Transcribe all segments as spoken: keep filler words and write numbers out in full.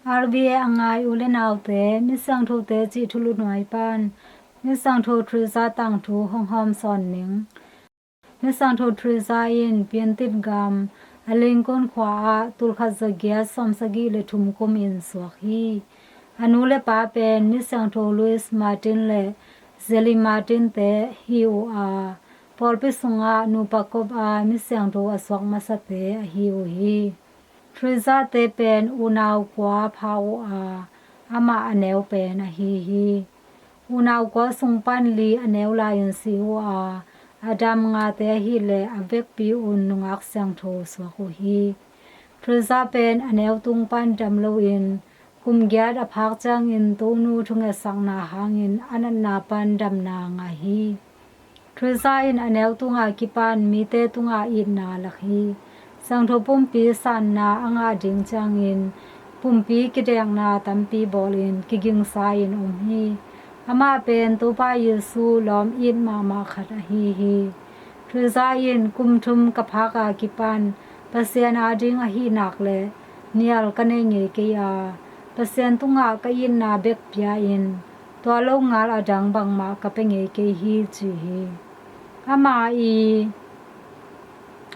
R V A a ngai u le naute, Misiangthote cih thulu nuai pan Misiangtho Teresa tangthu hong hawm sawn ning. Misiangtho Teresa in Piantit gam a Lincoln khua ah tulkhat zagiat sawmsagih le thum kum in suak hi. A nu le pa pen Misiangtho Louis Martin le Zélie Martin te hi uh a, pawlpi sungah nupa kop a Misiangtho a suak masate ahi uh hi. Teresa te pen unau kua pha uh a, amah a neu pen ahi hi. Unau kua sung pan li a neu lai-in si uh a, a dam ngate ahileh a vekpi un nungak siangtho suak uh hi. Teresa pen a neu tung pan dam loin kum giat a phak ciangin Tonu thungetsakna hangin a natna pan damna ngah hi. Teresa in a neu tungah kipan mite tungah itna lak hi. Siangtho pumpi sanna a ngah ding ciangin pumpi kidekna tampi bawlin kigingsa-in om hi. Amah pen Topa Jesu lawm it mahmah khat ahi hi. Teresa in kum thum ka phak a kipan Pasian ading ahi nak le nial ka nei ngei kei a, Pasian tungah ka itna bek pia-in tua lo ngal a dang bangmah ka pia ngei kei hi ci hi. Ama i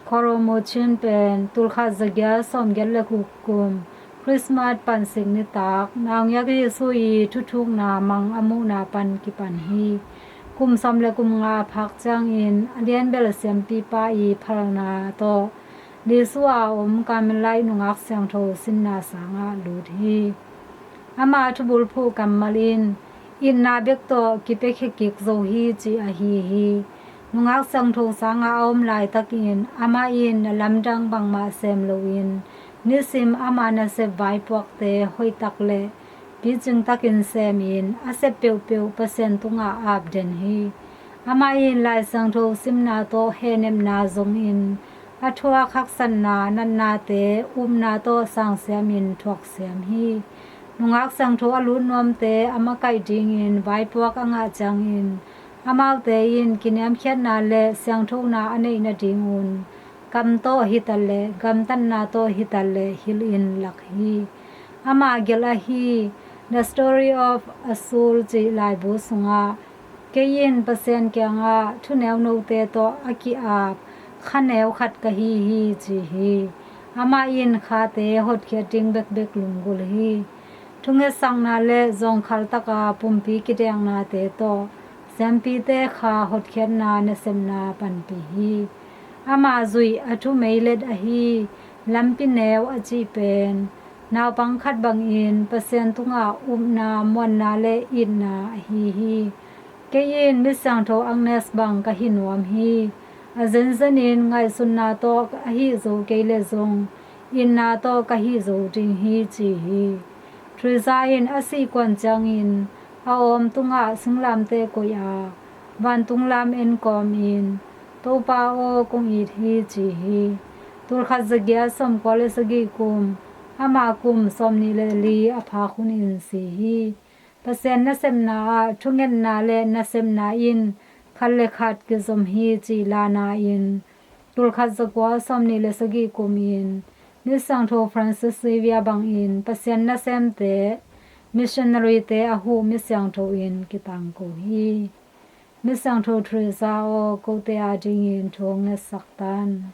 Koromo Chin pen tulkhat zagiat sawmgiat le guk kum Christmas pansik nitak naungek Jesu i thuthukna mang a muhna pan kipan hi. Kum sawm le kum nga a phak ciangin a lianbel siampipa i phalna tawh Jesu a om Carmelite nungak siangtho sinna sangah lut hi. Ama thubulphuh kammal in itna bek tawh kipiakhia kik zo hi ci ahi hi. Nungak siangtho sangah a om laitakin amah in na lamdang bangmah sem loin nisim ama nasep vaipuakte hoihtak le picing takin semin a sep peuhpeuh Pasian tungah apden hi. Amah in Lai Siangtho simna tawh hehnepna zongin a thuak haksatna natnate upna tawh sangsiamin thuaksiam hi. Nungak siangtho a lut nuamte a makaih dingin vaipuak a ngah ciangin amaute in kiniamkhiatna le siangthona a neih nadingun kam tawh hitaleh gamtatna tawh hitaleh hilhin lak hi. Ama gelh ahi The Story of Azul cih laibu sungah kei in Pasian kiangah thuneu note tawh a ki-ap khaneu khat ka hi hi ci hi. Amah in khate hotkhiat ding bekbek lunggulh hi. Thungetsakna le zawngkhal taka pumpi kideknate tawh siampite kha hotkhiatna nasepna panpih hi. Ama zuih a thumeilet ahi Lampi Neu a cih pen naupang khat bangin Pasian tungah upna, muanna le itna ahi hi. Kei in Misiangtho Agnes bang ka hi nuam hi. A zenzenin ngaihsutna tawh ka hih zo kei leh zong itna tawh ka hih zo ding hi ci hi. Teresa in a sihkuan ciangin a awm tungah singlamteh koih a vantung lam en kawmin Topa aw kong it hi ci hi. Tulkhat zagiat sawmkua le sagih kum ama kum sawmnih le li a phak hunin si hi. Pasian nasepna ah thungetna le nasepna in khat le khat kizom hi cih lana in tulkhat zakua sawmnih le sagih kumin Misiangtho Francis Xavier bangin Pasian nasemte missionary te a huh misiangtho in kitangko hi. Misiangtho Teresa aw, kote adingin thu hong ngetsak tan.